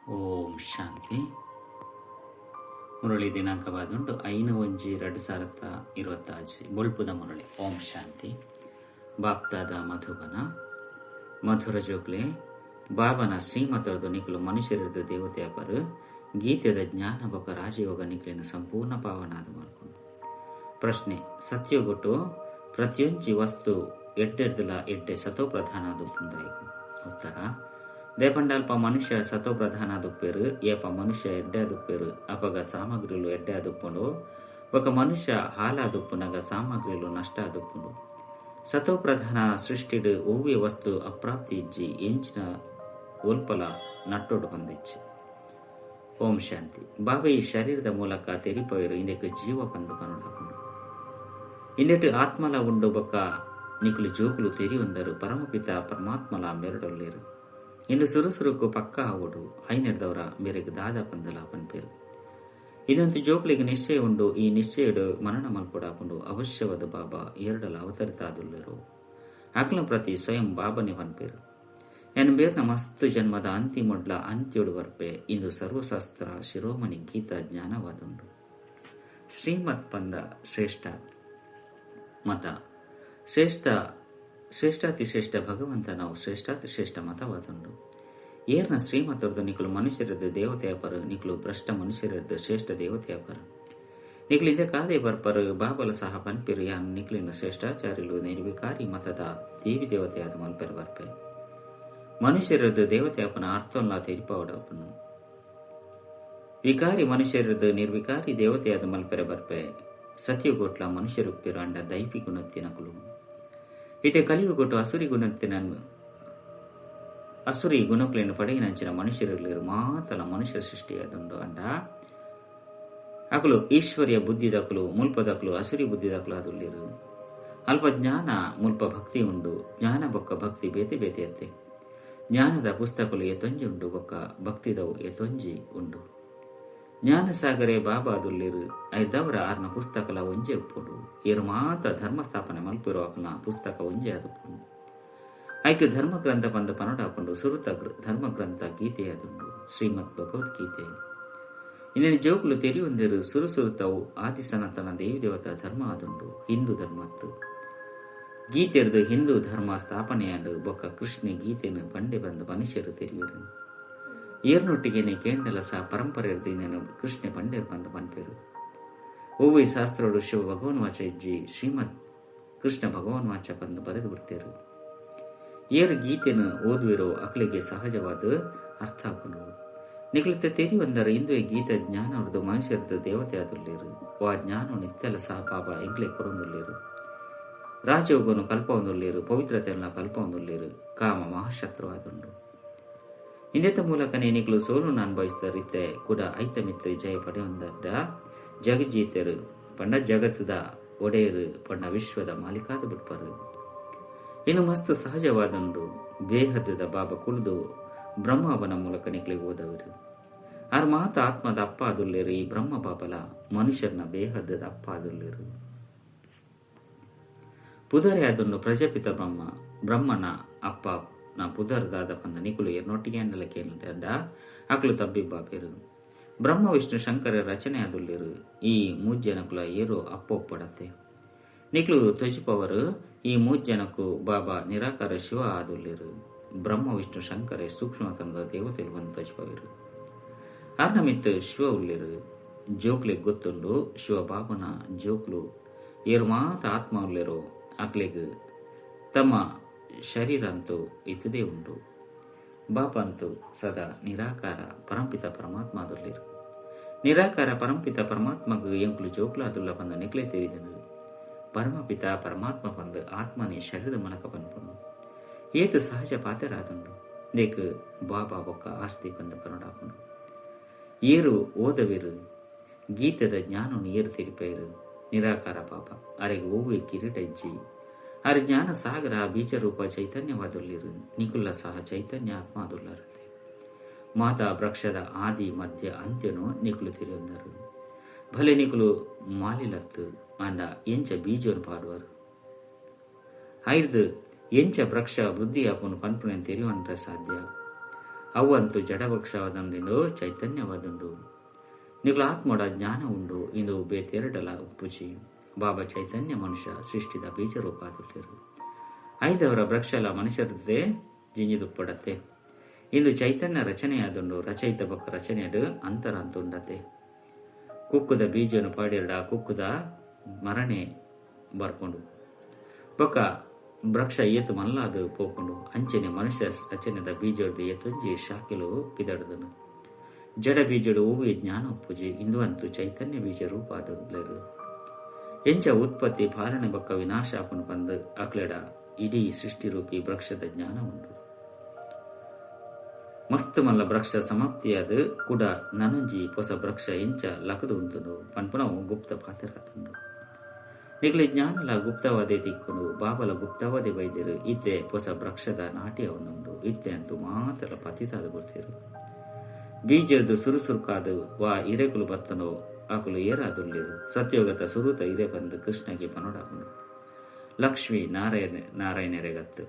ಓಂ ಶಾಂತಿ. ಮುರಳಿ ದಿನಾಂಕವಾದುಂಡು 5-1-2026. ಬೊಳ್ಪುದ ಮುರಳಿ. ಓಂ ಶಾಂತಿ. ಬಾಪ್ತಾದ ಮಧುಬನ. ಮಧುರ ಜೋಗ್ಲೆ ಬಾಬನ ಶ್ರೀಮತರದು ನಿಖಲು ಮನುಷ್ಯರದು ದೇವತೆಯಪರು ಗೀತೆದ ಜ್ಞಾನ ಬೊಕ ರಾಜಯೋಗ ನಿಖಲಿನ ಸಂಪೂರ್ಣ ಪಾವನಾದ ಮಲ್ಪುಂಡು. ಪ್ರಶ್ನೆ: ಸತ್ಯಗೊಟ್ಟು ಪ್ರತಿಯೊಂಜಿ ವಸ್ತು ಎಡ್ಡೆರ್ದಲ ಎಡ್ಡೆ ಸತೋ ಪ್ರಧಾನ ದುಪ್ಪುಂದಾಯಿಗು. ಉತ್ತರ: ದೇಪಂಡಾಲ್ಪ ಮನುಷ್ಯ ಸತೋ ಪ್ರಧಾನ ದುಪ್ಪೇರು, ಏಪ ಮನುಷ್ಯ ಎಡ್ಡೆ ದುಪ್ಪೇರು ಅಪಗ ಸಾಮಗ್ರಿಲು ಎಡ್ಡೆ ದುಪ್ಪುಂಡು, ಬೊಕ ಮನುಷ್ಯ ಹಾಲ ದುಪ್ಪುನಗ ಸಾಮಗ್ರಿಲು ನಷ್ಟ ದುಪ್ಪುಂಡು. ಸತೋ ಪ್ರಧಾನ ಸೃಷ್ಟಿಡು ಒವ್ವೆ ವಸ್ತು ಅಪ್ರಾಪ್ತಿ ಇಜ್ಜಿ, ಎಂಚಿನ ಒಲ್ಪಲ ನಟ್ಟೋಡು ಬಂದಿಚ್ಚಿ. ಓಂ ಶಾಂತಿ. ಬಾಬಾ ಈ ಶರೀರದ ಮೂಲಕ ತೆರಿಪವೇರು ಇಂದಕ್ಕೆ ಜೀವ ಪಂದು ಪನುಡಾಪುಂಡು. ಇಂದೆಟ್ಟು ಆತ್ಮಲ ಉಂಡು ಬೊಕ್ಕ ನಿಕುಲು ಜೋಕುಲು ತೆರಿಯೊಂದರು ಪರಮಪಿತ ಪರಮಾತ್ಮಲ ಮೆರಡೊಲ್ಲೇರು. ಇಂದು ಸುರುಸುರುಕು ಪಕ್ಕ ಆವೊಡು ಐನೆಡ್ದವರ ಮೇರೆಗ್ ದಾದ ಪಂದಲ ಪನ್ಪೇರು. ಇದೊಂದು ಜೋಕ್ಲಿಗೆ ನಿಶ್ಚಯ ಉಂಡು. ಈ ನಿಶ್ಚಯಡು ಮನನ ಮಲ್ಪೊಡಾಪುಂಡು. ಅವಶ್ಯವಾದ ಬಾಬಾ ಎರಡಲ ಅವತರಿತಾದುಲ್ಲೇರು ಅಕ್ಲ ಪ್ರತಿ ಸ್ವಯಂ ಬಾಬನೆ ಪನ್ಪೇರು. ಎನ್ ಬೇರ್ನ ಮಸ್ತ್ ಜನ್ಮದ ಅಂತಿಮೊಡ್ಲ ಅಂತ್ಯೋಡು ಬರ್ಪೆ. ಇಂದು ಸರ್ವಶಾಸ್ತ್ರ ಶಿರೋಮಣಿ ಗೀತಾ ಜ್ಞಾನವಾದುಂಡು. ಶ್ರೀಮತ್ ಪಂದ ಶ್ರೇಷ್ಠ ಮತ ಶ್ರೇಷ್ಠ ಶ್ರೇಷ್ಠಾತಿಶ್ರೇಷ್ಠ ಭಗವಂತ ನಾವು ಶ್ರೇಷ್ಠಾತಿಶ್ರೇಷ್ಠ ಮತವಾದುಂಡು. ಏರ್ನ ಶ್ರೀಮತರದು ನಿಕಲು ಮನುಷ್ಯರದ್ದು ದೇವತೆಯಪರು, ನಿಕಲು ಭ್ರಷ್ಟ ಮನುಷ್ಯರದ್ದು ಶ್ರೇಷ್ಠ ದೇವತೆಯಪರು. ನಿಕಲು ಇಂದ ಕಾದೆ ಬರ್ಪರು ಬಾಬಲ ಸಹ ಪನ್ಪಿರು ಯಾನ್ ನಿಕಲಿನ ಶ್ರೇಷ್ಠಾಚಾರ್ಯಲು ನಿರ್ವಿಕಾರಿ ಮತದ ದೇವಿ ದೇವತೆಯಾದ ಮಲ್ಪೆರು ಬರ್ಪೆ. ಮನುಷ್ಯರದ್ದು ದೇವತೆಯಪ್ಪನ ಅರ್ಥಲ್ಲ ತೆರಿಪವಡಪ್ಪನು. ವಿಕಾರಿ ಮನುಷ್ಯರದ್ದು ನಿರ್ವಿಕಾರಿ ದೇವತೆಯಾದ ಮಲ್ಪೆರೆ ಬರ್ಪೆ. ಸತ್ಯಗೋಟ್ಲ ಮನುಷ್ಯರುಪ್ಪಿರು ಅಂಡ ದೈಪಿ ಗುಣತ್ತಿನಕುಲು. ಇತೆ ಕಲಿಯುಗೊಟ್ಟು ಅಸುರಿ ಗುಣತ್ತಿನ ಅಸುರಿ ಗುಣಕ್ಲೇನು ಪಡೆಯಿನಂಚಿನ ಮನುಷ್ಯರಲ್ಲಿ ಮಾತಲ ಮನುಷ್ಯ ಸೃಷ್ಟಿಯಾದುಂಡು. ಅಂಡ ಅಕಲು ಈಶ್ವರ್ಯ ಬುದ್ಧಿದಕಲು ಮುಲ್ಪದಕಲು ಅಸುರಿ ಬುದ್ಧಿದಕಲು ಅದುಲ್ಲಿರು. ಅಲ್ಪ ಜ್ಞಾನ ಮುಲ್ಪ ಭಕ್ತಿ ಉಂಡು. ಜ್ಞಾನ ಬೊಕ್ಕ ಭಕ್ತಿ ಬೇತೆ ಬೇತೆ ಅತ್ತೆ. ಜ್ಞಾನದ ಪುಸ್ತಕಲು ಎತೊಂಜಿ ಉಂಡು, ಬೊಕ್ಕ ಭಕ್ತಿದವು ಎತೊಂಜಿ ಉಂಡು. ಜ್ಞಾನಸಾಗರೇ ಬಾಬಾ ದುಲ್ಲಿರು ಐದವರ ಆರ್ನ ಪುಸ್ತಕಲ ಒಂಜೆ ಉಪ್ಪುಂಡು. ಏರು ಮಾತ ಧರ್ಮ ಸ್ಥಾಪನೆ ಮಲ್ಪಿರೋ ಅಕಲ್ನ ಪುಸ್ತಕ ಒಂಜೆ ಆದುಪ್ಪುಂಡು. ಐಕ್ ಧರ್ಮಗ್ರಂಥ ಪಂದ ಪನಡಾಪುಂಡು. ಸುರುತ ಧರ್ಮಗ್ರಂಥ ಗೀತೆಯಾದುಂಡು, ಶ್ರೀಮದ್ ಭಗವದ್ಗೀತೆ. ಇನ್ನೇನು ಜೋಕುಲು ತೆರಿಯೊಂದಿರು ಸುರು ಸುರುತವು ಆದಿ ಸನಾತನ ದೇವಿ ದೇವತಾ ಧರ್ಮ ಆದುಂಡು ಹಿಂದೂ ಧರ್ಮತ್ತು. ಗೀತೆಡ್ದು ಹಿಂದೂ ಧರ್ಮ ಸ್ಥಾಪನೆಯಾಂಡು ಬೊಕ್ಕ ಕೃಷ್ಣೆ ಗೀತೆನು ಪಂಡೆ ಬಂದು ಮನುಷ್ಯರು ತೆರಿಯರು. ಏರ್ನೊಟ್ಟಿಗೆನೆ ಕೇಂಡಲ ಸಹ ಪರಂಪರೆ ಇನ್ನೇನು ಕೃಷ್ಣೆ ಪಂಡೇರು ಬಂದು ಪನ್ಪೇರು. ಒವ್ವೆ ಶಾಸ್ತ್ರೋಡು ಶಿವ ಭಗವನ್ ವಾಚ ಇಜ್ಜಿ, ಶ್ರೀಮದ್ ಕೃಷ್ಣ ಭಗವನ್ ವಾಚ ಬಂದು ಬರೆದು ಬಿಡ್ತೇರು. ಏರು ಗೀತೆನು ಓದುವಿರೋ ಅಕಲಿಗೆ ಸಹಜವಾದ ಅರ್ಥ ಆಪುಂಡು. ನಿಕಲಿತ ತೆರಿವಂದರ ಇಂದುವೆ ಗೀತ ಜ್ಞಾನ ಅವ್ರದ್ದು ಮನುಷ್ಯರದ್ದು ದೇವತೆ ಆದುಲ್ಲೇರು. ವಾ ಜ್ಞಾನ ನಿತ್ಯಲ ಸಹ ಪಾಪ ಎಂಗ್ಲೆ ಕೊರೊಂದುಲ್ಲೇರು. ರಾಜಯೋಗನು ಕಲ್ಪವೊಂದುಲ್ಲೇರು, ಪವಿತ್ರತೆಯನ್ನು ಕಲ್ಪವೊಂದುಲ್ಲೇರು. ಕಾಮ ಮಹಾಶತ್ರು ಆದುಂಡು. ಇಂದೆತ ಮೂಲಕನೇ ನಿಕಲು ಸೋಲುನು ಅನುಭವಿಸಿದ ರೀತೆ ಕೂಡ ಐತಮಿತ್ತು ಜಯ ಪಡೆಯೊಂದಡ್ಡ ಜಗಜೀತರು ಪಂಡ ಜಗತ್ತದ ಒಡೆಯರು ಪಂಡ ವಿಶ್ವದ ಮಾಲೀಕಾದ ಬಿಡ್ಪರು. ಇನ್ನು ಮಸ್ತ್ ಸಹಜವಾದುಂಡು. ಬೇಹದ್ದದ ಬಾಬಾ ಕುಳಿದು ಬ್ರಹ್ಮವನ ಮೂಲಕ ನಿಕಲಿಗೆ ಓದವರು. ಆರ್ ಮಾತ ಆತ್ಮದ ಅಪ್ಪ ಆದುಲ್ಲೇರು. ಈ ಬ್ರಹ್ಮ ಬಾಬಲ ಮನುಷ್ಯರನ್ನ ಬೇಹದ್ದದ ಅಪ್ಪ ಆದುಲ್ಲೇರು. ಪುದರೆ ಅದನ್ನು ಪ್ರಜಾಪಿತ ಬ್ರಹ್ಮ ಬ್ರಹ್ಮನ ಅಪ್ಪ ನಾ ಪುದರ್ದಾದ ಪಂದ ನಿಕುಲು ಎರ್ನೊಟ್ಟಿಗೆ ಅಂಡಲ ಕೇಂದ್ರ ಅಕಲು ತಬ್ಬಿಬ್ಬಾಪೇರು. ಬ್ರಹ್ಮ ವಿಷ್ಣು ಶಂಕರ ರಚನೆ ಆದುಲ್ಲೇರು. ಈ ಮೂಜ್ಜನಕುಲ ಏರೋ ಅಪ್ಪ ಒಪ್ಪಡತ್ತೆ. ನಿಕ್ಲು ತೊಜಿಪವರು ಈ ಮೂಜ್ಜನಕು ಬಾಬಾ ನಿರಾಕಾರ ಶಿವ ಆದುಲ್ಲೇರು. ಬ್ರಹ್ಮ ವಿಷ್ಣು ಶಂಕರ ಸೂಕ್ಷ್ಮತನದ ದೇವತೆಲು ಬಂದು ತೊಜಿಪವರು. ಆರ್ನಮಿತ್ತು ಶಿವ ಉಲ್ಲೇರು. ಜೋಕ್ಲಿಗೆ ಗೊತ್ತುಂಡು ಶಿವ ಬಾಬನ ಜೋಕ್ಲು ಏರು ಮಾತ ಆತ್ಮ ಉಲ್ಲೇರೋ ಅಕ್ಲೆಗ್ ತಮ್ಮ ಶರೀರ ಅಂತೂ ಇತ್ತದೇ ಉಂಟು. ಬಾಪ ಅಂತೂ ಸದಾ ನಿರಾಕಾರ ಪರಂಪಿತ ಪರಮಾತ್ಮ ಆದುಲ್ಲೇರು. ನಿರಾಕಾರ ಪರಂಪಿತ ಪರಮಾತ್ಮಗ್ ಎಂಕುಲು ಜೋಕ್ಲು ಆದುಲ್ಲ ಬಂದ ನಿಕ್ಲೆ ತೆರಿದನು. ಪರಮಪಿತ ಪರಮಾತ್ಮ ಬಂದು ಆತ್ಮನೇ ಶರೀರದ ಮೂಲಕ ಪನ್ಪುಂಡು. ಏತು ಸಹಜ ಪಾತೆರಾದುಂಡು. ದೇಕ್ ಬಾಬಾ ಬೊಕ್ಕ ಆಸ್ತಿ ಬಂದು ಪನಡಾಪುಂಡು. ಏರು ಓದವಿರು ಗೀತದ ಜ್ಞಾನವನ್ನು ಏರು ತೆರಿಪೇರು. ನಿರಾಕಾರ ಪಾಪ ಅರೆಗೆ ಒವ್ವೆ ಕಿರೀಟ ಇಜ್ಜಿ. ಅರೆ ಜ್ಞಾನ ಸಾಗರ ಬೀಜರೂಪ ಚೈತನ್ಯವಾದುಲ್ಲಿರು. ನಿಕುಲ್ಲ ಸಹ ಚೈತನ್ಯ ಆತ್ಮ ಆದುಲ್ಲರತೆ. ಮಾತಾ ವೃಕ್ಷದ ಆದಿ ಮಧ್ಯ ಅಂತ್ಯನು ನಿಕುಲು ತೆರೆಯೊಂದರು. ಭಲೆ ನಿಕುಲು ಮಾಲಿಲತ್ತು ಅಂಡ ಎಂಚ ಬೀಜವನ್ನು ಪಾಡುವರು. ಐರ್ದು ಎಂಚ ವೃಕ್ಷ ವೃದ್ಧಿಯಾಪನು ಪನ್ಪುನೆ ತೆರೆಯುವಂತ ಸಾಧ್ಯ. ಅವಂತು ಜಡವೃಕ್ಷವಾದಂದು ಚೈತನ್ಯವಾದುಂಡು. ನಿಗುಲ ಆತ್ಮಡ ಜ್ಞಾನ ಉಂಡು ಇಂದು ಬೇತೆರಡಲ ಉಪ್ಪುಜಿ. ಬಾಬಾ ಚೈತನ್ಯ ಮನುಷ್ಯ ಸೃಷ್ಟಿದ ಬೀಜರೂಪಾದುಲ್ಲೇರು. ಐದವರ ವೃಕ್ಷಲ ಮನುಷ್ಯರದೇ ಜಿಂಜಿದುಪ್ಪಡತೆ. ಇಂದು ಚೈತನ್ಯ ರಚನೆಯಾದುಂಡು. ರಚಯಿತ ಬೊಕ್ಕ ರಚನೆಯಡು ಅಂತರಂತುಂಡತೆ. ಕುಕ್ಕುದ ಬೀಜನು ಪಾಡಿರಡ ಕುಕ್ಕುದ ಮರಣೆ ಬರ್ಪುಂಡು. ಬೊಕ್ಕ ವೃಕ್ಷ ಏತು ಮಲ್ಲಾದು ಪೋಪುಂಡು. ಅಂಚನೆ ಮನುಷ್ಯ ರಚನೆದ ಬೀಜದ ಏತೊಂಜಿ ಶಾಖೆಲು ಪಿದಡದನು. ಜಡ ಬೀಜಡು ಓವೆ ಜ್ಞಾನ ಉಪ್ಪುಜಿ. ಇಂದು ಅಂತೂ ಚೈತನ್ಯ ಬೀಜ ರೂಪಾದುಲ್ಲೇರು. ಎಂಚ ಉತ್ಪತ್ತಿ ಪಾಲನೆ ಬೊಕ್ಕ ವಿನಾಶ ಆಪುಂಡು ಪಂದ್ ಅಕ್ಲೆಡ ಇಡೀ ಸೃಷ್ಟಿರೂಪಿ ವೃಕ್ಷದ ಜ್ಞಾನ ಉಂಡು. ಮಸ್ತ್ ಮಲ್ಲ ವೃಕ್ಷ ಸಮಾಪ್ತಿಯಾದ ಕೂಡ ನನೊಂಜಿ ಪೊಸ ವೃಕ್ಷ ಎಂಚ ಲಕದು ಉಂತುಂಡು ಪನ್ಪುನವು ಗುಪ್ತ ಪಾತೆರಾತುಂಡು. ನಿಗಲಿ ಜ್ಞಾನಲ ಗುಪ್ತವಾದೆ ತಿಕ್ಕೊಂಡು ಬಾಬಲ ಗುಪ್ತವಾದೆ ಬೈದಿರು. ಇತ್ತೆ ಪೊಸ ವೃಕ್ಷದ ನಾಟ್ಯ ಒಂದುಂಡು. ಇತ್ತೆ ಅಂತೂ ಮಾತ್ರ ಪತಿತಾದ ಗೊತ್ತಿರು. ಬೀಜರ್ದು ಸುರುಸುರುಕಾದ ವಾ ಇರೆಕುಲು ಬತ್ತನೋ ಆಕುಲು ಏರಾದುಳ್ಳಿರು. ಸತ್ಯೋಗತ ಸುರುತ ಇರೆ ಬಂದು ಕೃಷ್ಣಗೆ ಪನೋಡಾಪುಂಡು. ಲಕ್ಷ್ಮೀ ನಾರಾಯಣರೆಗತ್ತು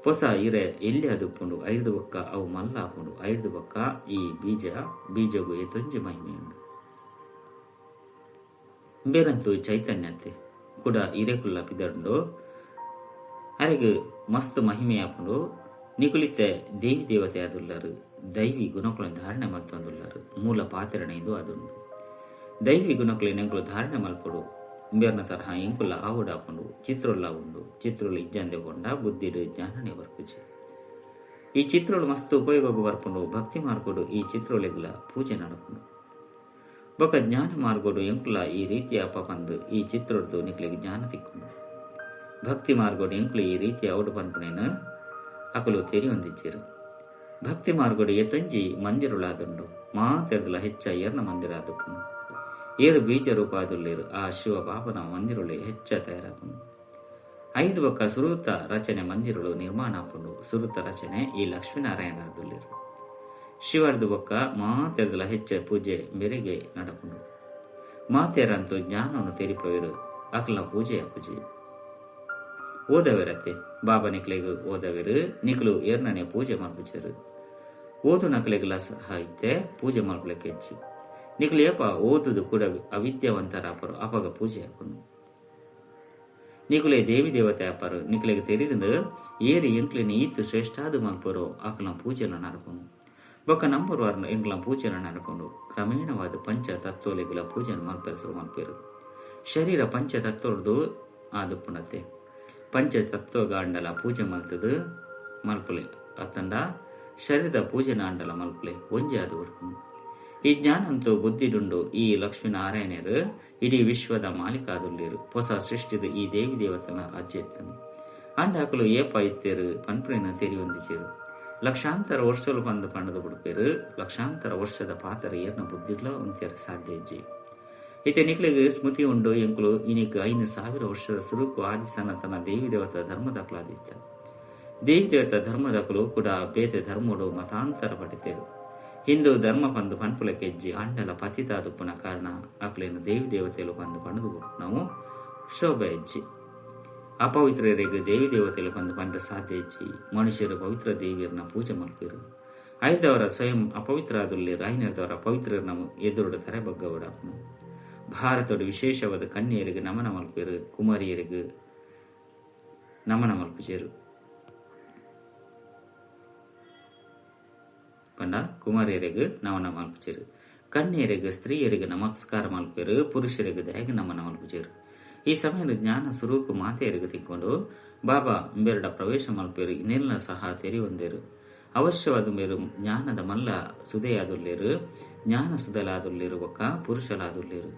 ಹೊಸ ಇರೆ ಎಲ್ಲಿ ಅದುಪ್ಪುಂಡು. ಐದು ಬೊಕ್ಕ ಅವು ಮಲ್ಲ ಆಪುಂಡು. ಐದು ಬೊಕ್ಕ ಈ ಬೀಜ ಬೀಜಗು ಏತೊಂಜಿ ಮಹಿಮೆಯುಂಡು. ಬೇರಂತೂ ಚೈತನ್ಯತೆ ಕೂಡ ಇರೆಕುಲ್ಲ ಪಿದಡುಂಡು. ಅರೆಗ್ ಮಸ್ತ್ ಮಹಿಮೆ ಆಪುಂಡು. ನಿಕುಲಿತೆ ದೇವಿ ದೇವತೆ ಆದುಲ್ಲರು. ದೈವಿ ಗುಣಕುలను ಧಾರಣೆ ಮಲ್ತೊಂದುಲ್ಲರು. ಮೂಲ ಪಾತ್ರಣ ಇದು ಅದುಂಡು. ದೈವಿ ಗುಣಕುಲು ಎಂಕುಲು ಧಾರಣೆ ಮಲ್ಪೊಡು. ಇಂಬೆರ್ನ ತರಹ ಎಂಕುಲ ಆವುಡಾಪುಂಡು. ಚಿತ್ರೊಲ್ಲ ಉಂಡು. ಚಿತ್ರೊಲು ಇಜ್ಜಂದೆ ಪೊಂಡ ಬುದ್ಧಿಡು ಜ್ಞಾನನೆ ಬರ್ಪುಜಿ. ಈ ಚಿತ್ರೊಲು ಮಸ್ತ್ ಉಪಯೋಗకు ಬರ್ಪುಂಡು. ಭಕ್ತಿ ಮಾರ್ಗೊಡು ಈ ಚಿತ್ರೊಲೆಗುಲ ಪೂಜೆ ನಡಪುಂಡು. ಬೊಕ ಜ್ಞಾನ ಮಾರ್ಗೊಡು ಎಂಕುಲ ಈ ರೀತಿಯ ಅಪ್ಪ ಪಂದು ಈ ಚಿತ್ರೊಡ್ದು ನಿಕ್ಲೆಗ್ ಜ್ಞಾನ ತಿಕ್ಕುಂಡು. ಭಕ್ತಿ ಮಾರ್ಗೊಡು ಎಂಕುಲು ಈ ರೀತಿಯ ಔಡು ಪನ್ಪುನೇನು ಅಕುಲು ತೆರಿಯೊಂದಿಜ್ಜೆರು. ಭಕ್ತಿ ಮಾರ್ಗೊಡು ಏತೊಂಜಿ ಮಂದಿರುಳಾದುಂಡು. ಮಾತೆರ್ದಲ ಹೆಚ್ಚ ಏರ್ನ ಮಂದಿರ ಆದುಪ್ಪುಂಡು. ಏರು ಬೀಜ ರೂಪಾದುಲ್ಲೇರು. ಆ ಶಿವ ಬಾಬನ ಮಂದಿರುಳೆ ಹೆಚ್ಚ ತಯಾರಾಪುಂಡು. ಐದು ಬೊಕ್ಕ ಸುರುತ ರಚನೆ ಮಂದಿರುಳು ನಿರ್ಮಾಣ ಆಪುಂಡು. ಸುರುತ ರಚನೆ ಈ ಲಕ್ಷ್ಮೀನಾರಾಯಣ ಆದುಲ್ಲೇರು. ಶಿವರ್ದು ಬೊಕ್ಕ ಮಾತೆರ್ದಲ ಹೆಚ್ಚ ಪೂಜೆ ಮೇರೆಗೆ ನಡಪುಂಡು. ಮಾತೆರಂತೂ ಜ್ಞಾನವನ್ನು ತೆರಿಪವಿರು. ಅಕ್ಲನ ಪೂಜೆಯ ಪೂಜೆ ಓದವಿರತ್ತೆ. ಬಾಬಾ ನಿಕ್ಲೆಗ್ ಓದವಿರು. ನಿಕ್ಲು ಏರ್ನನೆ ಪೂಜೆ ಮಲ್ಪುಜೆರು. ಓದು ನಕ್ಲೆಗ್ಲ ಸಹ ಇತ್ತೆ ಪೂಜೆ ಮಲ್ಪಲೆಕ್ಕೆ ಹೆಚ್ಚು. ನಿಕ್ಲು ಏಪ ಓದುದು ಕೂಡ ಅವಿದ್ಯಾವಂತರಾಪರು ಅಪಗ ಪೂಜೆ ಆಪುಂಡು. ನಿಕುಲೆ ದೇವಿ ದೇವತೆ ಆಪರು. ನಿಕ್ಲೆಗ್ ತೆರಿದು ಏರಿ ಎಂಕ್ಲೆನ ಈತ್ ಶ್ರೇಷ್ಠಾದ ಮಲ್ಪರು ಆಕಲ ಪೂಜೆನ ನಡಪುಂಡು. ಬೊಕ್ಕ ನಂಬರ್ ವಾರ ಎಂಕ್ಲ ಪೂಜೆನ ನಡಪುಂಡು. ಕ್ರಮೇಣವಾದ ಪಂಚ ತತ್ವಲೆಗುಲ ಪೂಜೆನ ಮಲ್ಪೆರೆ ಶುರು ಮಲ್ಪೆರು. ಶರೀರ ಪಂಚ ತತ್ವರ್ದು ಆದುಪ್ಪುಂಡತ್ತೆ. ಪಂಚ ತತ್ವಗಾಂಡಲ ಪೂಜೆ ಮಲ್ತದು ಮಲ್ಪುಲೆ ಅತ್ತಂಡ ಶರೀರದ ಪೂಜೆನ ಅಂಡಲ ಮಲ್ಪುಲೆ ಒಂಜೆ ಅದು ಬರ್ಪುಂಡು. ಈ ಜ್ಞಾನಂತೂ ಬುದ್ಧಿಡುಂಡು. ಈ ಲಕ್ಷ್ಮೀನಾರಾಯಣರು ಇಡೀ ವಿಶ್ವದ ಮಾಲೀಕಾದುಲ್ಲೇರು. ಹೊಸ ಸೃಷ್ಟಿದ ಈ ದೇವಿ ದೇವತನ ರಾಜ್ಯ ಇತ್ತನು. ಅಂಡಾಕಲು ಏಪ ಇತ್ತೇರು ಪನ್ಪುನೇನು ತೆರಿಯೊಂದಿಜೆರು. ಲಕ್ಷಾಂತರ ವರ್ಷಲು ಬಂದು ಪಂಡದು ಬಿಡ್ಪೇರು. ಲಕ್ಷಾಂತರ ವರ್ಷದ ಪಾತ್ರ ಏರ್ನ ಬುದ್ಧಿಡ್ಲ ಉಂತೇರ ಸಾಧ್ಯ ಇಜ್ಜಿ. ಇತ್ತೆ ನಿಕ್ಲೆಗ್ ಸ್ಮೃತಿ ಉಂಡು. ಎಂಕುಲು ಇನಿಕ್ 5000 ವರ್ಷದ ಸುರುಕು ಆದಿ ಸನಾತನ ದೇವಿ ದೇವತ ಧರ್ಮದಕಲಾದಿತ್ತ. ದೇವಿ ದೇವತ ಧರ್ಮದಕಲು ಕೂಡ ಬೇತೆ ಧರ್ಮೋಡು ಮತಾಂತರ ಪಡಿತೇರು. ಹಿಂದೂ ಧರ್ಮ ಪಂದು ಪನ್ಪುಲ ಕೆಜ್ಜಿ ಅಂಡಲ ಪತಿತಾದುಪ್ಪುನ ಕಾರಣ ಅಕ್ಲೇನು ದೇವಿ ದೇವತೆಲು ಪಂದು ಪಂಡದು ನಾವು ಶೋಭೆ ಹೆಜ್ಜಿ. ಅಪವಿತ್ರರಿಗೆ ದೇವಿ ದೇವತೆಲು ಪಂದು ಪಂಡ ಸಾಧ್ಯ ಹೆಜ್ಜಿ. ಮನುಷ್ಯರು ಪವಿತ್ರ ದೇವಿಯರನ್ನ ಪೂಜೆ ಮಲ್ಪೇರು. ಐದವರ ಸ್ವಯಂ ಅಪವಿತ್ರ ಆದುಲ್ಲೇರು. ಐನದವರ ಪವಿತ್ರರನ್ನ ಎದುರುಡು ತರೆ ಬಗ್ಗವಡಾಪುನು. ಭಾರತದ ವಿಶೇಷವಾದ ಕನ್ಯರಿಗೆ ನಮನ ಮಲ್ಪೇರು. ಕುಮಾರಿಯರಿಗೆ ನಮನ ಮಲ್ಪುಜೇರು. ಪಂಡ ಕುಮಾರಿಯರಿಗೆ ನಮನ ಮಲ್ಪುಜೇರು. ಕನ್ಯರಿಗೆ ಸ್ತ್ರೀಯರಿಗೆ ನಮಸ್ಕಾರ ಮಲ್ಪೇರು. ಪುರುಷರಿಗೆ ದಯಗೆ ನಮನ ಮಲ್ಪುಜೇರು. ಈ ಸಮಯದ ಜ್ಞಾನ ಸುರೂಕು ಮಾತೆಯರಿಗೆ ತಿಕ್ಕೊಂಡು ಬಾಬಾ ಇಂಬೆರಡ ಪ್ರವೇಶ ಮಲ್ಪೇರು. ಇನ್ನೆಲ್ಲ ಸಹ ತೆರಿಯೊಂದೇರು. ಅವಶ್ಯವಾದ ಮೇರು ಜ್ಞಾನದ ಮಲ್ಲ ಸುದೆಯಾದುಲ್ಲೇರು. ಜ್ಞಾನ ಸುದಲಾದುಲ್ಲೇರು ಬೊಕ್ಕ ಪುರುಷಲಾದುಲ್ಲೇರು.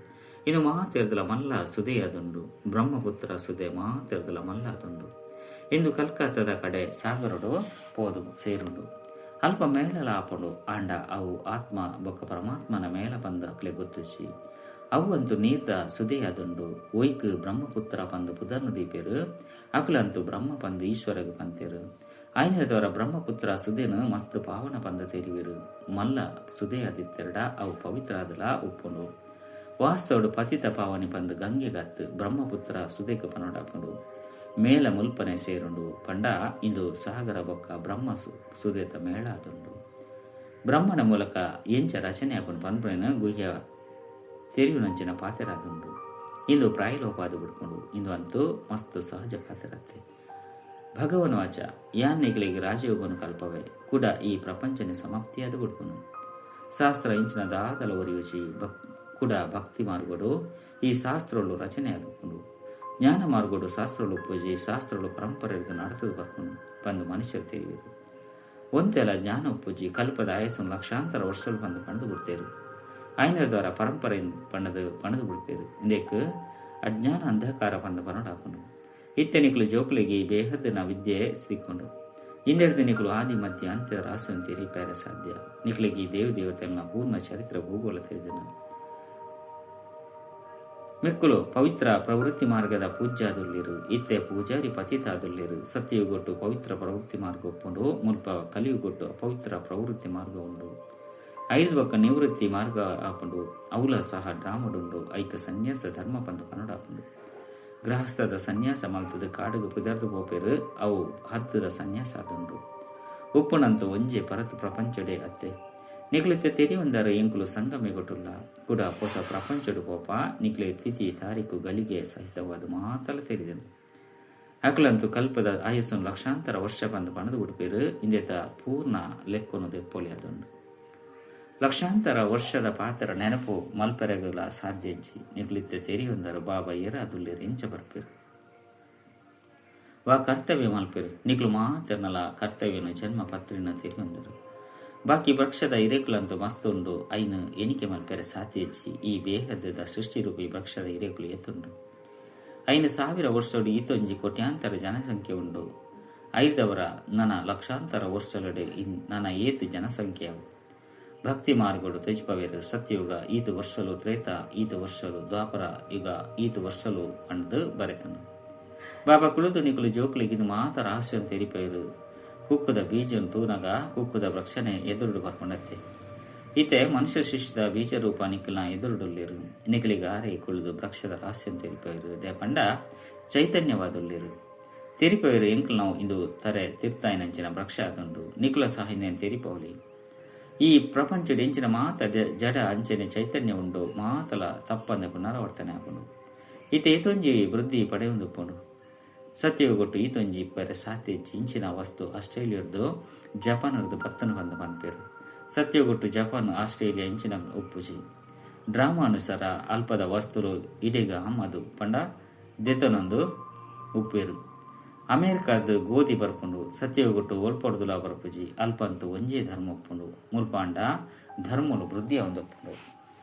ಇನ್ನು ಮಾತೆರ್ದಲ ಮಲ್ಲ ಸುದೆಯಾದುಂಡು. ಬ್ರಹ್ಮಪುತ್ರ ಸುದೆ ಮಾತೆರ್ದಲ ಮಲ್ಲ ಅದುಂಡು. ಇಂದು ಕಲ್ಕತ್ತಾದ ಕಡೆ ಸಾಗರಡು ಪೋದು ಸೇರುಂಡು. ಅಲ್ಪ ಮೇಳಲ ಆಪುಂಡು. ಆಂಡ ಅವು ಆತ್ಮ ಬೊಕ್ಕ ಪರಮಾತ್ಮನ ಮೇಳ ಪಂದ ಅಕ್ಲೆ ಗೊತ್ತುಚಿ. ಅವು ಅಂತೂ ನೀರ್ದ ಸುದೆಯಾದುಂಡು. ಒಯ್ಕ್ ಬ್ರಹ್ಮಪುತ್ರ ಪಂದು ಪುದರ್ನು ದೀಪೇರು. ಅಕುಲಂತೂ ಬ್ರಹ್ಮ ಪಂದು ಈಶ್ವರಗ್ ಪಂತೇರು. ಆಯ್ನದವರ ಬ್ರಹ್ಮಪುತ್ರ ಸುದೇನು ಮಸ್ತ್ ಪಾವನ ಪಂದ ತೆರಿವಿರು. ಮಲ್ಲ ಸುದೆಯಾದಿತ್ತೆರಡ ಅವು ಪವಿತ್ರಾದಲ ಉಪ್ಪುಂಡು. ವಾಸ್ತವಡು ಪತಿತ ಪಾವನಿ ಪಂದು ಗಂಗೆಗತ್ತು ಬ್ರಹ್ಮಪುತ್ರ ಸುದೆಕ್ ಪನೋಡಾಪುಂಡು. ಮೇಲ ಮುಲ್ಪನೆ ಸೇರುಂಡು. ಪಂಡ ಇಂದು ಸಾಗರ ಬೊಕ್ಕ ಬ್ರಹ್ಮ ಸುದೇತ ಮೇಳ ಆದುಂಡು. ಬ್ರಹ್ಮನ ಮೂಲಕ ಎಂಚ ರಚನೆ ಆಪುಂಡು ಪನ್ಪುನೆನ್ ಗುಹ್ಯ ತೆರಿಯುನಂಚಿನ ಪಾತೆರಾದುಂಡು. ಇಂದು ಪ್ರಾಯಲೋಪಾದ ಬಿಡ್ಕೊಂಡು ಇಂದು ಅಂತೂ ಮಸ್ತ್ ಸಹಜ ಪಾತೆರತ್ತೆ. ಭಗವನ್ ವಾಚ ಯಾನ್ ನಿಕಲೆಗ್ ರಾಜಯೋಗನು ಕಲ್ಪವೆ ಕೂಡ ಈ ಪ್ರಪಂಚನೆ ಸಮಾಪ್ತಿಯಾದ ಬಿಡ್ಕೊನು. ಶಾಸ್ತ್ರ ಇಂಚಿನ ದಾದಲ ಒರಿಯುಚಿ ಕೂಡ ಭಕ್ತಿ ಮಾರ್ಗಡು ಈ ಶಾಸ್ತ್ರಗಳು ರಚನೆ ಆದುಕೊಂಡು ಜ್ಞಾನ ಮಾರ್ಗಡು ಶಾಸ್ತ್ರಗಳು ಪೂಜೆ ಶಾಸ್ತ್ರಗಳು ಪರಂಪರೆ ನಡೆಸದು ಬರ್ಕೊಂಡು ಬಂದು ಮನುಷ್ಯರು ತಿಳಿಯುವುದು. ಒಂತೆಲ್ಲ ಜ್ಞಾನ ಪೂಜೆ ಕಲ್ಪದ ಆಯಸ್ಸು ಲಕ್ಷಾಂತರ ವರ್ಷಗಳು ಬಂದು ಪಣದು ಬಿಡ್ತೇರು. ಆಯ್ನರ ದ್ವಾರ ಪರಂಪರೆ ಪಣದು ಪಣದು ಬಿಡ್ತೇರು. ಇಂದಕ್ಕೆ ಅಜ್ಞಾನ ಅಂಧಕಾರ ಬಂದು ಪನಡಾಕೊಂಡು ಇತ್ತೆನಿಕಲು ಜೋಕುಲಿಗೆ ಬೇಹದ್ದಿನ ವಿದ್ಯೆ ಸಿಕ್ಕೊಂಡು ಇಂದೆರಡು ನಿಕಲು ಆದಿ ಮಧ್ಯ ಅಂತ್ಯ ರಾಸನ್ನು ತೆರಿಪಾರೆ ಸಾಧ್ಯ. ನಿಕಲಿಗೆ ದೇವ ದೇವತೆಗಳ ಪೂರ್ಣ ಚರಿತ್ರ ಭೂಗೋಳ ತಿಳಿದನು. ಮೆಕ್ಕಲು ಪವಿತ್ರ ಪ್ರವೃತ್ತಿ ಮಾರ್ಗದ ಪೂಜ್ಯಾದುಲ್ಲಿರು ಇತ್ತೆ ಪೂಜಾರಿ ಪತಿತಾದುಲ್ಲಿರು. ಸತ್ಯಯುಗೊಟ್ಟು ಪವಿತ್ರ ಪ್ರವೃತ್ತಿ ಮಾರ್ಗ ಒಪ್ಪುಂಡು, ಮುಲ್ಪ ಕಲಿಯುಗೊಟ್ಟು ಅಪವಿತ್ರ ಪ್ರವೃತ್ತಿ ಮಾರ್ಗ ಉಂಡು. ಐದು ಬಕ್ಕ ನಿವೃತ್ತಿ ಮಾರ್ಗ ಆಪುಂಡು, ಅವಲ ಸಹ ಡ್ರಾಮಡುಂಡು. ಐಕ ಸನ್ಯಾಸ ಧರ್ಮ ಪಂತ ಕನ್ನಡ ಆಪುಂಡು. ಗೃಹಸ್ಥದ ಸನ್ಯಾಸ ಮಲ್ತದ ಕಾಡುಗು ಪುದರ್ದು ಪೋಪೇರು ಅವು ಹದ್ದದ ಸನ್ಯಾಸ ಆದುಂಡು. ಉಪ್ಪುನಂತು ಒಂಜೆ ಪರತು ಪ್ರಪಂಚಡೆ ಅತ್ತೆ. ನಿಕ್ಲಿತೆ ತೆರಿಯೊಂದರು ಎಂಕುಲು ಸಂಗಮೆಗೊಟ್ಟುಲ್ಲ ಕೂಡ ಹೊಸ ಪ್ರಪಂಚಡು ಪೋಪ ನಿಕ್ಲೆ ತಿಥಿ ತಾರೀಕು ಗಲಿಗೆ ಸಹಿತವಾದ ಮಾತಲ ತೆರಿದನು. ಅಕಲಂತು ಕಲ್ಪದ ಆಯಸ್ಸು ಲಕ್ಷಾಂತರ ವರ್ಷ ಬಂದು ಪಣದು ಬಿಡ್ಪೇರು. ಇಂದೇತ ಪೂರ್ಣ ಲೆಕ್ಕೊನು ದೆಪ್ಪೊಲಿ ಅದುಂಡು. ಲಕ್ಷಾಂತರ ವರ್ಷದ ಪಾತ್ರ ನೆನಪು ಮಲ್ಪೆರಗಲ ಸಾಧ್ಯಜ್ಜಿ. ನಿಕ್ಲಿತ್ತೆ ತೆರಿಯೊಂದರು ಬಾಬಾ ಏರ ಅದುಲ್ಲೇರು ಎಂಚ ಬರ್ಪೇರು ವಾ ಕರ್ತವ್ಯ ಮಲ್ಪೇರು. ನಿಕ್ಲು ಮಾತೆರ್ನಲ ಕರ್ತವ್ಯನು ಜನ್ಮ ಪತ್ರಿನ ತೆರಿಯೊಂದರು. ಬಾಕಿ ವೃಕ್ಷದ ಇರೇಕುಲಂತೂ ಮಸ್ತುಂಡು. ಐನು ಎಣಿಕೆ ಮಲ್ಪೆರೆ ಸಾಧ್ಯಜ್ಜಿ. ಈ ಬೇಹದ್ದದ ಸೃಷ್ಟಿರೂಪಿ ವೃಕ್ಷದ ಇರೇಕುಲು ಎತ್ತುಂಡು. 5,000 ವರ್ಷಡು ಈತೊಂಜಿ ಕೋಟ್ಯಾಂತರ ಜನಸಂಖ್ಯೆ ಉಂಡು. ಐದವರ ನನ ಲಕ್ಷಾಂತರ ವರ್ಷಲಡೆ ನನ ಏತು ಜನಸಂಖ್ಯೆಯವು. ಭಕ್ತಿ ಮಾರ್ಗಡು ತ್ಯಜಿಪವೇರು. ಸತ್ಯಯುಗ ಈತು ವರ್ಷಲು, ತ್ರೇತ ಈತು ವರ್ಷಲು, ದ್ವಾಪರ ಯುಗ ಈತು ವರ್ಷಲು ಅಂದು ಬರೆತನು. ಬಾಬಾ ಕುಳಿತು ನಿಕಲು ಜೋಕುಲಿಗಿದು ಮಾತ ರಹಸ್ಯ ತೆರಿಪೇರು. ಕುಕ್ಕುದ ಬೀಜನ್ ತೂನಗ ಕುಕ್ಕುದ ವೃಕ್ಷನೆ ಎದುರುಡು ಬರ್ಕೊಂಡತ್ತೆ. ಈತೆ ಮನುಷ್ಯ ಶಿಷ್ಯದ ಬೀಜರೂಪ ನಿಖಲ್ನ ಎದುರುಡುಳ್ಳಿರು. ನಿಖಲಿಗಾರೆ ಕುಳಿದು ವೃಕ್ಷದ ರಹಸ್ಯ ತೆರಿಪೇರು. ದೇಪಂಡ ಚೈತನ್ಯವಾದುಳ್ಳಿರು ತೆರಿಪವೇರು. ಎಂಕಲ್ ನಾವು ಇಂದು ತರೆ ತಿರ್ತಾಯಿನಂಚಿನ ವೃಕ್ಷ ಆದುಂಡು. ನಿಖಲ ಸಹ ಹಿಂದೆ ತೆರಿಪವಲಿ. ಈ ಪ್ರಪಂಚದ ಎಂಚಿನ ಮಾತ ಜಡ ಅಂಚನೆ ಚೈತನ್ಯ ಉಂಡು. ಮಾತಲ ತಪ್ಪಂದೆ ಪುನರಾವರ್ತನೆ ಆಪುಂಡು. ಈತ ಏತೊಂಜಿ ವೃದ್ಧಿ ಪಡೆಯೊಂದುಪ್ಪುಂಡು. ಸತ್ಯಗೊಟ್ಟು ಈತೊಂಜಿ ಪರೆ ಸಾಧ್ಯ ಇಂಚಿನ ವಸ್ತು ಆಸ್ಟ್ರೇಲಿಯರ್ದು ಜಪಾನ್ರದ್ದು ಬತ್ತನು ಬಂದು ಪನ್ಪೇರು. ಸತ್ಯಗೊಟ್ಟು ಜಪಾನ್ ಆಸ್ಟ್ರೇಲಿಯಾ ಇಂಚಿನ ಉಪ್ಪುಜಿ. ಡ್ರಾಮಾ ಅನುಸಾರ ಅಲ್ಪದ ವಸ್ತುಲು ಇಡೆಗ ಅಮ್ಮದು ಪಂಡ ದೆತನೊಂದು ಉಪ್ಪೇರು. ಅಮೇರಿಕಾದ ಗೋಧಿ ಬರ್ಪುಂಡು. ಸತ್ಯಗೊಟ್ಟು ಒಲ್ಪೊಡ್ದುಲ ಬರ್ಪುಜಿ. ಅಲ್ಪಂತು ಒಂಜೇ ಧರ್ಮ ಒಪ್ಪುಂಡು. ಮುಲ್ಪಾಂಡ ಧರ್ಮಲು ವೃದ್ಧಿಯ ಒಂದೊಪ್ಪುಂಡು.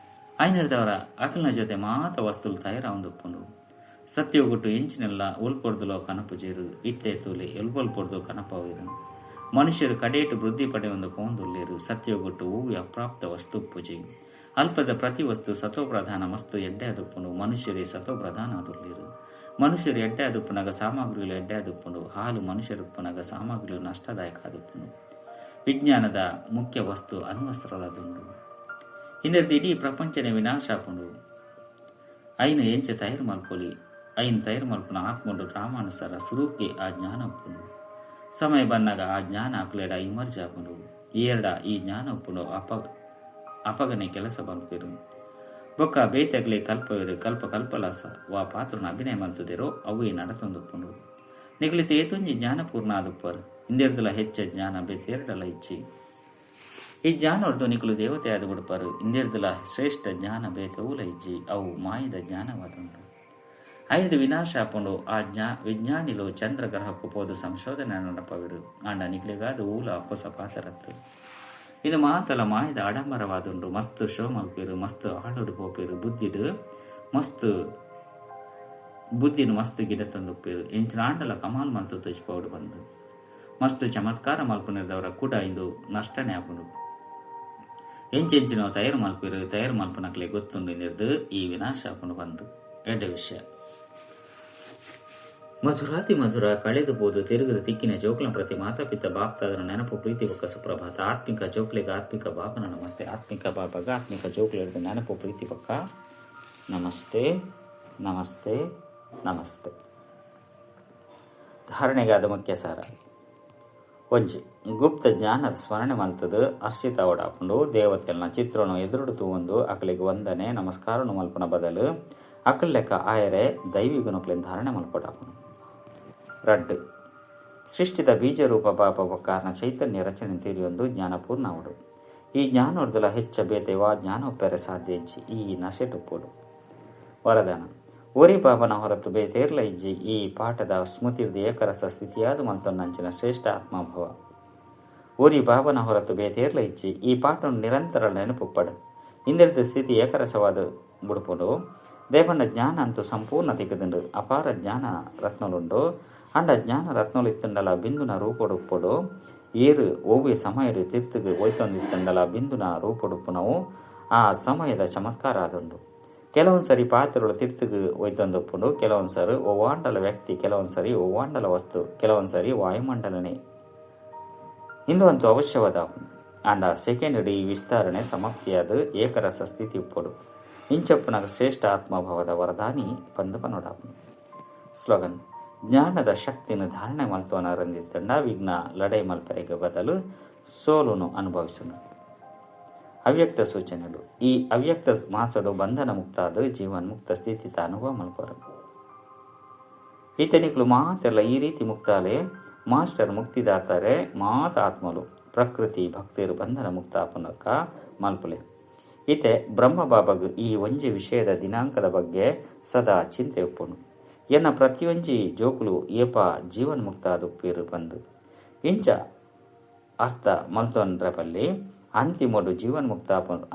ಐನರ್ದವರ ಅಕಲ್ನ ಜೊತೆ ಮಾತ ವಸ್ತುಲು ತಯಾರ ಒಂದೊಪ್ಪುಂಡು. ಸತ್ಯಗೊಟ್ಟು ಎಂಚಿನೆಲ್ಲ ಒಲ್ಪೊಡ್ದುಲೋ ಕನಪುಜೇರು. ಇತ್ತೆ ತೂಲೆ ಎಲ್ಪೊಲ್ಪೊಡ್ದು ಕನಪವೇರು. ಮನುಷ್ಯರು ಕಡೇಟು ವೃದ್ಧಿ ಪಡೆಯೊಂದು ಪೋಂದುಲ್ಲೇರು. ಸತ್ಯಗೊಟ್ಟು ಹೂವು ಅಪ್ರಾಪ್ತ ವಸ್ತು ಪೂಜೆ. ಅಲ್ಪದ ಪ್ರತಿ ವಸ್ತು ಸತೋಪ್ರಧಾನ ಮಸ್ತು ಎಡ್ಡೆ ಅದುಪ್ಪುಂಡು. ಮನುಷ್ಯರೇ ಸತೋಪ್ರಧಾನ ಅದುಲ್ಲೇರು. ಮನುಷ್ಯರು ಎಡ್ಡೆ ಅದುಪ್ಪುನಗ ಸಾಮಗ್ರಿಗಳು ಎಡ್ಡೆ ಅದುಪ್ಪುಂಡು. ಹಾಲು ಮನುಷ್ಯರುಪ್ಪುನಗ ಸಾಮಗ್ರಿಗಳು ನಷ್ಟದಾಯಕ ಅದುಪ್ಪುಂಡು. ವಿಜ್ಞಾನದ ಮುಖ್ಯ ವಸ್ತು ಅಣ್ವಸ್ತ್ರಗಳದುಂಡು. ಇಂದರ್ದು ಇಡೀ ಪ್ರಪಂಚನೇ ವಿನಾಶ ಆಪುಂಡು. ಐನು ಎಂಚ ತಯಾರು ಮಲ್ಪೊಲಿ. ಐನು ತಯಾರು ಮಲ್ಪುನ ಆತ್ಮಂಡು ಡ್ರಾಮಾನುಸಾರ ಸುರೂಕೆ ಆ ಜ್ಞಾನ ಉಪ್ಪುಂಡು. ಸಮಯ ಬನ್ನಾಗ ಆ ಜ್ಞಾನ ಅಕ್ಲೇಡ ಇಮರ್ಜ್ ಆಪುಂಡು. ಏರಡ ಈ ಜ್ಞಾನ ಉಪ್ಪುಂಡು ಅಪಗನೆ ಕೆಲಸ ಮಲ್ಪೇರು. ಬೊಕ್ಕ ಬೇತಗ್ಲೆ ಕಲ್ಪವೇರು. ಕಲ್ಪ ಕಲ್ಪಲಾಸ ವಾ ಪಾತ್ರನ ಅಭಿನಯ ಮಲ್ತುದೇರೋ ಅವೇ ನಡತೊಂದುಪ್ಪುಂಡು. ನಿಗಲಿತ ಏತೊಂಜಿ ಜ್ಞಾನಪೂರ್ಣ ಆದುಪ್ಪರು. ಇಂದೆರ್ದಲ ಹೆಚ್ಚ ಜ್ಞಾನ ಬೇತೆರಡಲ ಇಚ್ಚಿ. ಈ ಜ್ಞಾನೊರ್ದು ನಿಕಲು ದೇವತೆ ಆದ ಬಿಡ್ಪಾರು. ಇಂದೆರ್ದಲ ಶ್ರೇಷ್ಠ ಜ್ಞಾನ ಬೇತೆ ಊಲ ಇಜ್ಜಿ. ಅವು ಮಾಯದ ಜ್ಞಾನವಾದುಂಡು. ಐದು ವಿನಾಶ ಆಪುಂಡು. ಆ ವಿಜ್ಞಾನಿಲು ಚಂದ್ರಗ್ರಹಕ್ಕೂ ಪೋದು ಸಂಶೋಧನೆ ನಡಪವಿರು. ಆಂಡ ನಿಕ್ಲೆಗಾದ ಊಲ ಹೊಸ ಪಾತರತ್ತು. ಇದು ಮಾತಲ ಮಾಯದ ಆಡಂಬರವಾದುಂಡು. ಮಸ್ತ್ ಶೋ ಮಲ್ಪೇರು, ಮಸ್ತ್ ಆಳೋಡು ಪೋಪೇರು. ಬುದ್ಧಿಡು ಮಸ್ತ್ ಬುದ್ಧಿನ ಮಸ್ತ್ ಗಿಡ ತಂದುಪ್ಪೇರು. ಎಂಚಿನ ಆಂಡಲ ಕಮಾಲ್ ಮಲ್ತು ತುಚ್ಪೌಡು ಬಂದು ಮಸ್ತ್ ಚಮತ್ಕಾರ ಮಲ್ಪುನಿರ್ದವರ ಕೂಡ ಇಂದು ನಷ್ಟನೇ ಆಪುಂಡು. ಎಂಚೆಂಚಿನ ತಯಾರು ಮಲ್ಪೇರು. ತಯಾರು ಮಲ್ಪನಕ್ಲೆ ಗೊತ್ತುಂಡು ಇಂದಿರ್ದು ಈ ವಿನಾಶ ಆಪುಂಡು ಬಂದು. ಎಡ್ಡೆ ವಿಷಯ. ಮಧುರಾತಿ ಮಧುರ ಕಳೆದು ಬೋದು ತಿರುಗದ ತಿಕ್ಕಿನ ಜೋಕ್ಲ ಪ್ರತಿ ಮಾತಾಪಿತ ಬಾಪ್ತಾದರ ನೆನಪು ಪ್ರೀತಿ ಬೊಕ್ಕ ಸುಪ್ರಭಾತ. ಆತ್ಮಿಕ ಜೋಕ್ಲಿಗ ಆತ್ಮಿಕ ಬಾಬನ ನಮಸ್ತೆ. ಆತ್ಮಿಕ ಬಾಬಾಗ ಆತ್ಮಿಕ ಜೋಕ್ಲಿಡ್ದು ನೆನಪು ಪ್ರೀತಿ ಬೊಕ್ಕ ನಮಸ್ತೆ ನಮಸ್ತೆ ನಮಸ್ತೆ. ಧಾರಣೆಗಾದ ಮುಖ್ಯ ಸಾರ. ಒಂಜಿ ಗುಪ್ತ ಜ್ಞಾನದ ಸ್ಮರಣೆ ಮಲ್ತದು ಹರ್ಷಿತ ಅವಡಾಪುಂಡು. ದೇವತೆಲ್ನ ಚಿತ್ರನು ಎದುರುಡು ತೂವೊಂದು ಅಕಲೆಗ್ ವಂದನೆ ನಮಸ್ಕಾರನು ಮಲ್ಪುನ ಬದಲು ಅಕಲ್ ಲೆಕ್ಕ ಆಯರೆ ದೈವಿ ಗುಣಕ್ಲೆನ್ ಧಾರಣೆ ಮಲ್ಪೊಡಾಪುಂಡು. ರಡ್ಡ್ ಸೃಷ್ಟಿದ ಬೀಜ ರೂಪ ಬಾಪ ಬೊಕ್ಕಾರ್ನ ಚೈತನ್ಯ ರಚನೆ ತೆರಿಯೊಂದು ಜ್ಞಾನ ಪೂರ್ಣ ಅವಡು. ಈ ಜ್ಞಾನೋರ್ದಲ ಹೆಚ್ಚ ಬೇತೆ ವಾ ಜ್ಞಾನ ಒಪ್ಪೆರೆ ಸಾಧ್ಯ ಇಜ್ಜಿ ಈ ನಶೆಟುಪ್ಪೊಡು. ವರದಾನ ಒರಿ ಬಾಬನ ಹೊರತು ಬೇತೇರ್ಲ ಇಜ್ಜಿ ಈ ಪಾಠದ ಸ್ಮೃತಿರ್ದ ಏಕರಸ ಸ್ಥಿತಿಯಾದ ಮಲ್ತೊನ್ನಂಚಿನ ಶ್ರೇಷ್ಠ ಆತ್ಮಭವ. ಒರಿ ಬಾಬನ ಹೊರತು ಬೇತೇರ್ಲ ಇಜ್ಜಿ ಈ ಪಾಠವನ್ನು ನಿರಂತರ ನೆನಪುಪ್ಪಡು. ಇಂದಿರದ ಸ್ಥಿತಿ ಏಕರಸವಾದ ಬುಡುಪುಡು. ದೇವನ ಜ್ಞಾನ ಅಂತೂ ಸಂಪೂರ್ಣ ತಿಕ್ಕದುಂಡು. ಅಪಾರ ಜ್ಞಾನ ರತ್ನಲುಂಡು. ಅಂಡ ಜ್ಞಾನ ರತ್ನಲು ಇತ್ತಂಡಲ ಬಿಂದುನ ರೂಪೊಡುಪ್ಪೊಡು. ಏರು ಒವ್ವೆ ಸಮಯಡು ತಿರ್ತುಗು ಒಯ್ತೊಂದಿತ್ತಂಡಲ ಬಿಂದುನ ರೂಪೊಡುಪ್ಪುನವು ಆ ಸಮಯದ ಚಮತ್ಕಾರ ಆದುಂಡು. ಕೆಲವೊಂದು ಸರಿ ಪಾತ್ರಗಳು ತಿರ್ತುಗು ಒಯ್ತೊಂದುಪ್ಪುಂಡು, ಕೆಲವೊಂದು ಸರಿ ಒವ್ವಾಂಡಲ ವ್ಯಕ್ತಿ, ಕೆಲವೊಂದು ಸರಿ ಒವ್ವಾಂಡಲ ವಸ್ತು, ಕೆಲವೊಂದು ಸರಿ ವಾಯುಮಂಡಲನೆ. ಇಂದು ಅಂತೂ ಅವಶ್ಯವಾದ ಅಂಡ ಸೆಕೆಂಡ್ ಈ ವಿಸ್ತರಣೆ ಸಮಾಪ್ತಿಯಾದ ಏಕರಸ ಸ್ಥಿತಿ ಉಪ್ಪೊಡು. ಇಂಚಪ್ಪುನಗ ಶ್ರೇಷ್ಠ ಆತ್ಮಭಾವದ ವರದಾನಿ ಪಂದು ಪನೊಡಾಪುಂಡು. ಸ್ಲೋಗನ್: ಜ್ಞಾನದ ಶಕ್ತಿಯನ್ನು ಧಾರಣೆ ಮಲ್ತೋನ ರಂದಿತ್ತಂಡ ವಿಘ್ನ ಲಡೈ ಮಲ್ಪರೆಗೆ ಬದಲು ಸೋಲುನು ಅನುಭವಿಸುನು. ಅವ್ಯಕ್ತ ಸೂಚನೆಗಳು: ಈ ಅವ್ಯಕ್ತ ಮಾಸಡು ಬಂಧನ ಮುಕ್ತಾದ ಜೀವನ್ಮುಕ್ತ ಸ್ಥಿತಿ ಅನುಭವ ಮಲ್ಪರು. ಈತನಿಕ್ಲು ಮಾತೆಲ್ಲ ಈ ರೀತಿ ಮುಕ್ತಾಲೆ ಮಾಸ್ಟರ್ ಮುಕ್ತಿದಾತಾರೆ ಮಾತ ಆತ್ಮಲು ಪ್ರಕೃತಿ ಭಕ್ತಿರು ಬಂಧನ ಮುಕ್ತಾಪನಕ ಮಲ್ಪಲೆ. ಈತೆ ಬ್ರಹ್ಮ ಬಾಬಗ್ ಈ ಒಂಜಿ ವಿಷಯದ ದಿನಾಂಕದ ಬಗ್ಗೆ ಸದಾ ಚಿಂತೆ ಉಪ್ಪುನು. ಎನ್ನ ಪ್ರತಿಯೊಂಜಿ ಜೋಕುಲು ಏಪ ಜೀವನ್ಮುಕ್ತ ಉಪ್ಪಿರು ಬಂದು ಇಂಚ ಅರ್ಥ ಮಲ್ತೊನ್ರಪಲ್ಲಿ ಅಂತಿಮೊಡು ಜೀವನ್ಮುಕ್ತ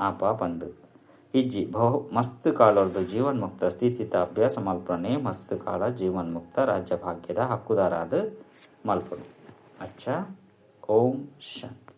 ಆಪ ಪಂದು ಇಜ್ಜಿ ಬಹು ಮಸ್ತ್ ಕಾಲೊರ್ದು ಜೀವನ್ಮುಕ್ತ ಸ್ಥಿತಿತ ಅಭ್ಯಾಸ ಮಲ್ಪನೆ ಮಸ್ತ್ ಕಾಲ ಜೀವನ್ಮುಕ್ತ ರಾಜ್ಯ ಭಾಗ್ಯದ ಹಕ್ಕುದಾರಾದ ಮಲ್ಪನು. ಅಚ್ಚ, ಓಂ ಶಾಂತಿ.